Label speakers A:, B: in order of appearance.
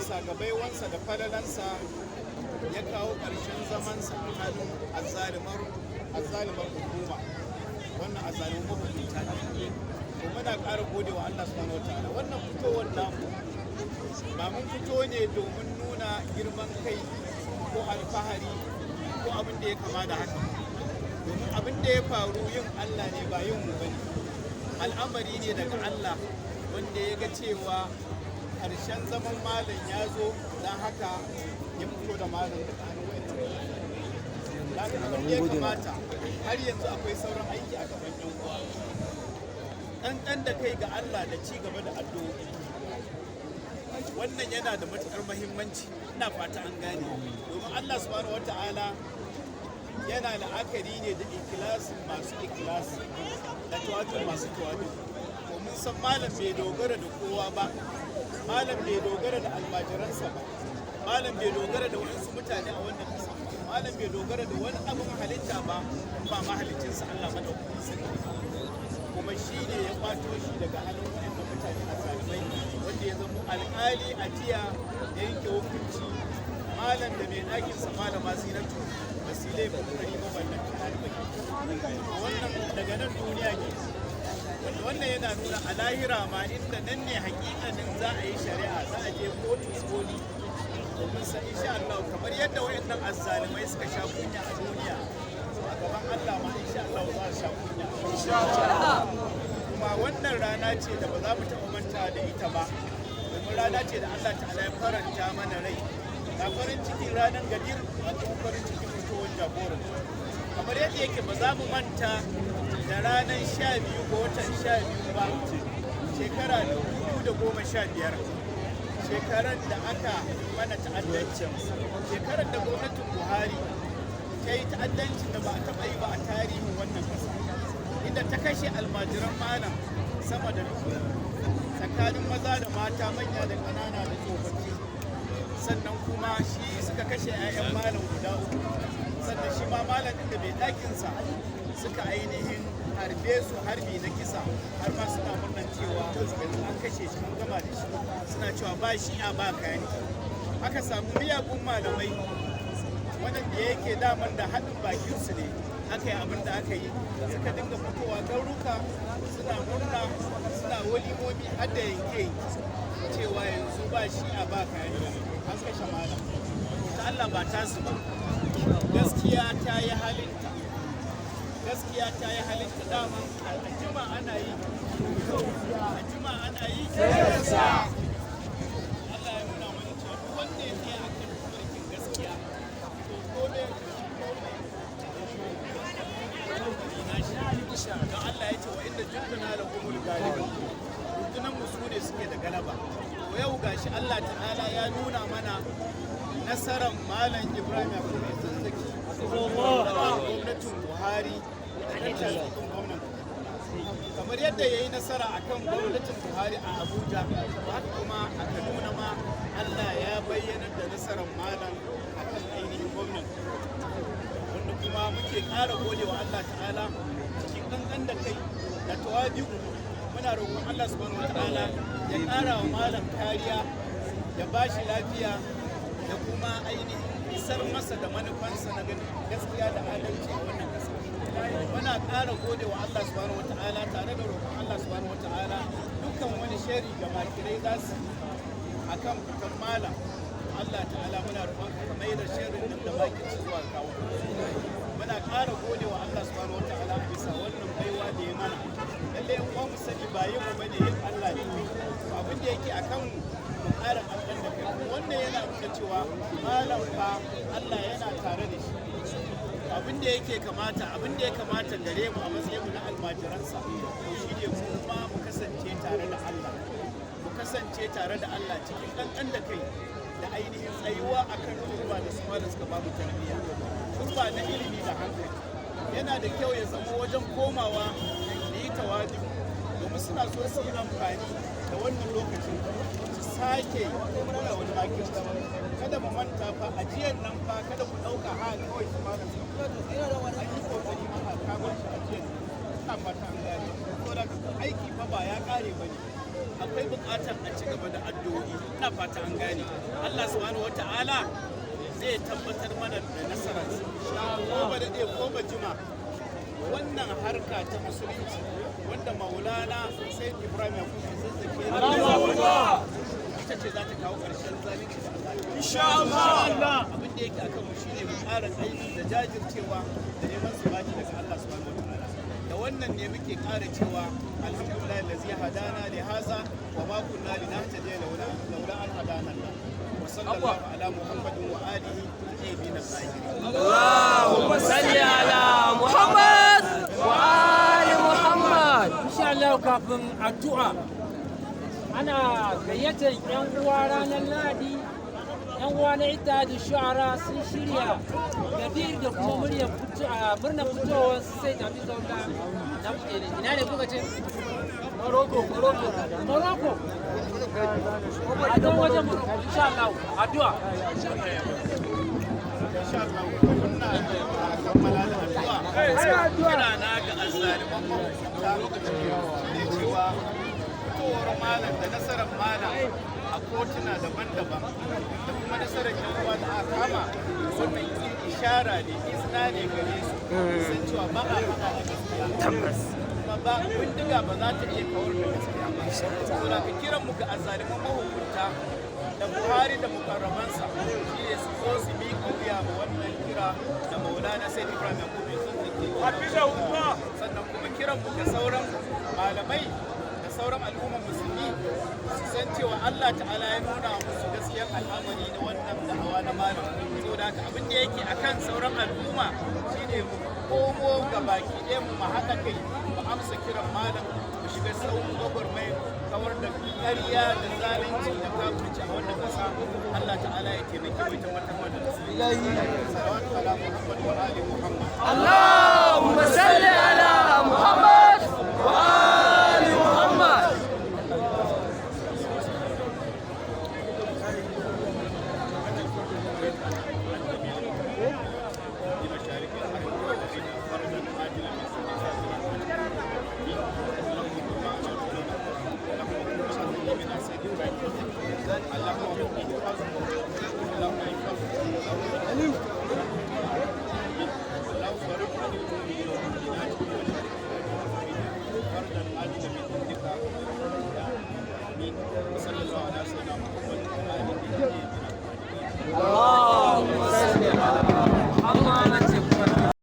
A: Bisa ga baiwansa da falalansa ya kawo ƙarshen zamansa a hannun azzalimar hukuma, wannan azzalimar mahukunta ne. To, muna ƙara gode wa Allah subhanahu wataala. Wannan fitowar namu ba mun fito ne domin nuna girman kai ko alfahari ko abin da ya kama da haka, domin abin da ya faru yin Allah ne, ba yin mu bane. Al'amari ne daga Allah wanda ya ga cewa ƙarshen zaman malam ya zo, don haka ya fito da malam daga hannun wayannan mutane. Abin da ya kamata, har yanzu akwai sauran aiki a gaban yan uwa: ƙanƙan da kai ga Allah da ci gaba da addu'o'i. Wannan yana da matuƙar muhimmanci, ina fata an gane, domin Allah subhanahu wata'ala yana la'akari ne da ikhlasin masu ikhlasi da tawadu masu tawadu. To, mun san malam bai dogara da kowa ba, malam bai dogara da almajiransa ba, malam bai dogara da wasu mutane a wannan ƙasa, malam bai dogara da wani abin halitta ba, ba mahalicinsa Allah madaukakin sarki. Kuma shi ne ya kwato shi daga hannun waɗannan mutane azzalimai, wanda ya zama alƙali a jiya ya yanke hukunci malam da mai ɗakinsa, Malama Zinatu, ba su yi laifin kari ba, wannan tunani ba. Wannan daga nan duniya ke, wanda wannan yana nuna a lahira ma, inda nan ne hakikanin za a yi shari'a, za a je kotun koli, domin sa insha Allah, kamar yadda wayannan azzalimai suka sha kunya a duniya, a gaban Allah ma insha Allah za su sha kunya. Kuma wannan rana ce da ba za mu taɓa manta da ita ba, domin rana ce da Allah ta'ala ya faranta mana rai. Ga farin cikin ranar Gadir, ga kuma farin cikin fitowar jagoran. Kamar yadda yake ba za mu manta da ranar 12 ga watan 12 ba, shekara 2015, shekarar da aka mana ta'addanci, shekarar da gwamnatin Buhari ta yi ta'addancin da ba a taɓa yi ba a tarihin wannan ƙasa, inda ta kashe almajiran malam sama da 1000, tsakanin maza da mata, manya da ƙanana da tsofaffi. Sannan kuma shi suka kashe 'ya'yan malam guda uku. Sannan shi ma malam ɗin da mai ɗakinsa suka ainihin harbe su harbi na kisa, har ma suna murnan cewa yanzu an kashe shi, an gama da shi, suna cewa ba shi a ba kayan. Aka samu miyagun malamai waɗanda yake daman da haɗin bakinsu ne aka yi abin da aka yi, suka dinga fitowa garuka suna murna, suna walimomi har da yanke cewa yanzu ba shi a ba kayan, an kashe malam. Ta Allah ba tasu ba, gaskiya ta yi halinta, gaskiya ta yi halinta. Daman a jima ana yi, a jima ana yi, Allah ya nuna mana cewa duk wanda ya tsaya akan tafarkin gaskiya, to kome kome nashi. Don Allah ya ce wa inna jundana lahumul ghalibun, rundunan mu su ne suke da galaba. To, yau gashi Allah ta'ala ya nuna mana nasarar Malam Ibrahim Yakubu Zakzaky akan gwamnatin Buhari da ɗan tasirin gwamnan. Kamar yadda ya yi nasara akan gwamnatin Buhari a Abuja, haka kuma a Kaduna ma Allah ya bayyana da nasarar malam akan ainihin gwamnan, wanda kuma muke ƙara gode wa Allah ta'ala cikin ƙanƙan da kai da tawadi'u. Muna roƙon Allah subhanahu wa ta'ala ya ƙara wa malam kariya, ya ba shi lafiya, da kuma ainihin isar masa da manufansa na ganin gaskiya da adalci a wannan ƙasa. Muna ƙara gode wa Allah subhanahu wata'ala tare da roƙon Allah subhanahu wata'ala, dukkan wani shari ga makirai za su akan fitan malam, Allah ta'ala muna roƙon ka mai da sharrin nan da makirci zuwa kawo. Muna ƙara gode wa Allah subhanahu wata'ala a bisa wannan baiwa da ya mana. Lalle in mu sani ba yin mu bane, yin Allah ne. Abin da yake akan mu, mu ƙara ƙanƙan da kai. Wannan yana nuna cewa malam fa Allah yana tare da shi. Abin da yake kamata, abin da ya kamata gare mu a matsayin mu na almajiransa, to shine mu ma mu kasance tare da Allah, mu kasance tare da Allah cikin ƙanƙan da kai da ainihin tsayuwa akan turba da su da suka ba mu tarbiyya, turba na ilimi da hankali. Yana da kyau ya zama wajen komawa da yi tawadu, domin suna so su yi amfani da wannan lokacin su sake kula wani makirci. Kada mu manta fa, ajiyar nan fa, kada ku ɗauka ha kawai su malam suka, an yi kokari ma a kama shi ajiyar. Ina fata an gane. Saboda aiki fa ba ya kare ba ne. Akwai buƙatar a ci gaba da addu'o'i. Ina fata an gane. Allah subhanahu wata'ala zai tabbatar mana da nasararsa, ko ba daɗe ko ba jima. Wannan harka ta musulunci wanda Maulana Sai Ibrahim ya kusa zazzake, ita ce za ta kawo ƙarshen zalunci da Allah. Insha Allah. Abin da yake akan mu shine mu ƙara aiki da jajircewa da neman sabati daga Allah subhanahu wataala. Da wannan ne muke ƙara cewa alhamdulillah allazi hadana li haza wa ma kunna linahtadiya laula an hadana Allah. Wa sallallahu ala Muhammadin wa alihi tayyibin tahirin.
B: اللهم صل على محمد وآل محمد.
C: Insha Allah, kafin addu'a, ana gayyatar yan uwa ranar Lahadi. Yan uwa na Ittihadu Shu'ara sun shirya gadir da kuma murnar fitowar sai tafi zauna na ina ne kuka ce? Morocco, Morocco, Morocco. A don wajen Morocco, insha Allah, addu'a.
A: Insha Allah, muna kammala da addu'a. Kira na ga azzaliman mahukunta shine cewa fitowar malam da nasarar malam a kotuna daban-daban da kuma nasarar yan uwa da aka kama, wannan ishara ne, izina ne gare su san cewa ba a faɗa da gaskiya, kuma ba bindiga ba za ta iya kawar da gaskiya ba. Saboda ka kiran mu ga azzaliman mahukunta da Buhari da mukarrabansa shine su zo su miƙa wuya ma wannan kira da Maulana Sai Ibrahim Yakubu ya zazzake. Sannan kuma kiran mu ga sauran malamai da sauran al'ummar musulmi, su san cewa Allah ta'ala ya nuna musu gaskiyar al'amari na wannan da'awa na malam. Saboda haka abin da yake akan sauran al'umma shine mu komo ga baki ɗaya, mu haɗa kai, mu amsa kiran malam, mu shiga sahun gwagwarmai kawar da ƙarya da zalunci da kafirci a wannan ƙasa. Allah ta'ala ya taimake mu, tabbatar mana da salawatu ala Muhammad wa ali Muhammad.
B: اللهم صل على محمد وآل محمد.
A: بمشارق الأرض ومغاربها فرجا عاجلا من كل اللهم كما اللهم كما من سيد إبراهيم، اللهم.